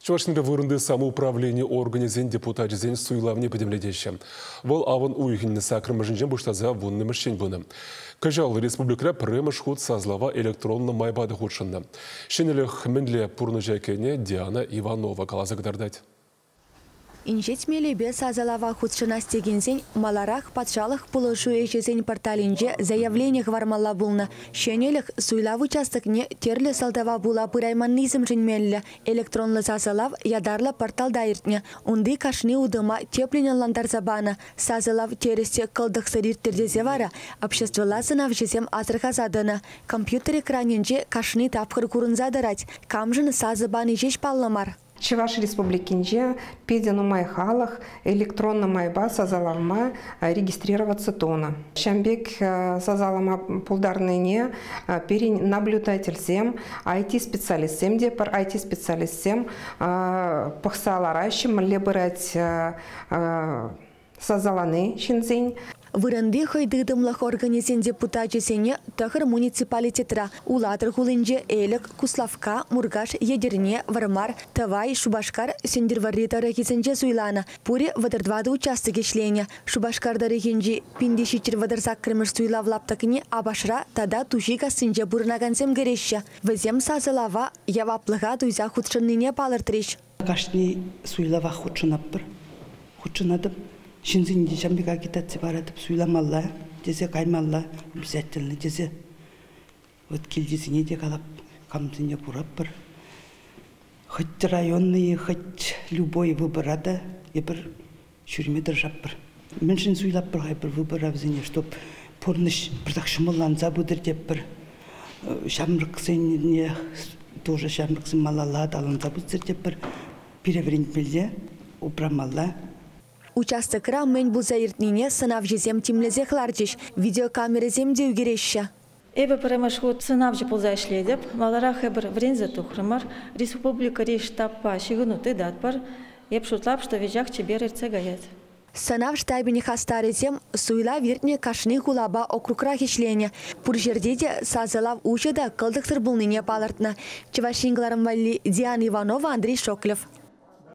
Чӑваш Енре вырӑнти самоуправлени органӗсен депутачӗсен суйлавне пӗтӗмлетеҫҫӗ. Вӑл авӑн уйӑхӗн 8-мӗшӗнчен пуҫласа 10-мӗшчен пынӑ. Кӑҫал республикӑра пӗрремӗш хут сасӑлава электронлӑ майпа та хутшӑннӑ. Ҫӗнӗлӗх мӗнле пурнӑҫа кӗнӗ, Диана Иванова каласа кӑтартать. Инҫет мелӗпе сасӑлава хутшӑнас текенсен маларах патшалӑх пулӑшу ӗҫӗсен порталӗнче заявлени хӑвармалла пулнӑ. Ҫӗнӗлӗх суйлав участокне тӗрлӗ сӑлтава пула пырайманнисемшӗн меллӗ. Электронлӑ сасӑлав ятарлӑ порталта иртнӗ. Унти кашни утӑма тӗплӗн ӑнлантарса панӑ. Сасӑлав тӗрӗс те кӑлтӑксӑр ирттӗр тесе вара обществӑлла сӑнавҫӑсем асӑрхаса тӑнӑ. Компьютер экранӗнче кашни тапхӑр курӑнса тӑрать. Камшӑн сасӑ пани ҫеҫ паллӑ мар. Чӑваш Республикинче питӗ нумай халӑх электронлӑ майпа сасӑлама регистрироваться тунӑ. Ҫавӑн пек сасӑлама пултарнине пирӗн наблюдательсем, IT-специалистсем те пӗр IT-специалистсем пӑхса лараҫҫӗ, мӗнле пырать сасӑлани ҫынсен. Вырӑнти хӑй тытӑмлӑх органӗсен депутачӗсене 9 муниципалитетра Улатӑр хулинче, Элӗк, Куславкка, Муркаш, Етӗрне, Вӑрмар, Тӑвай, Шупашкар, Сӗнтӗрвӑрри тӑрӑхӗсенче суйланӑ. Пурӗ 34 участок ӗҫленӗ. Шупашкар тӑрӑхӗнчи 1738-мӗш суйлав лаптӑкне Апашра тата Туҫи кассинче пурӑнакансем кӗреҫҫӗ. Вӗсем сасӑлава яваплӑха туйса хутшӑннине палӑртрӗҫ. Кашни суйлава хутшӑнатпӑр. Хутшӑнатӑп. Ҫынсене ҫавӑн пек агитаци паратӑп, суйламалла тесе каймалла, обязательно тесе. Вот килтисене те калап, камсене кураппӑр. Хоть районный, хоть любой выбора та эпир ҫӳреме тӑрӑшатпӑр. Мӗншӗн суйлатпӑр-ха эпир выбора вӗсене, чтоб пурнӑҫ пӗртак ҫӑмӑлланса пытӑр теппӗр. Ҫамрӑксене тоже ҫамрӑксем малалла аталанса пытӑр теппӗр. Пире вӗрентмелле, упрамалла. Участокра мӗн пулса иртнине сӑнавҫӑсем тимлесех ларчӗҫ. Видеокамерӑсем те ӳкереҫҫӗ. Эпӗ пӗрремӗш хут сӑнавҫӑ пулса ӗҫлетӗп. Маларах эпир вӗренсе тухрӑмӑр. Республикӑри штабпа ҫыхӑну тытатпӑр. Эп шутлап, что веҫех чипер иртсе каять. Сӑнав штабӗн хастарӗсем суйлав иртнӗ кашни хулапа округрах ӗҫленӗ. Пур ҫӗрте те сасӑлав уҫӑ та кӑлтӑксӑр пулнине палӑртнӑ. Чӑваш Ен кӑларӑм валли Диана Иванова, Андрей Шоклев.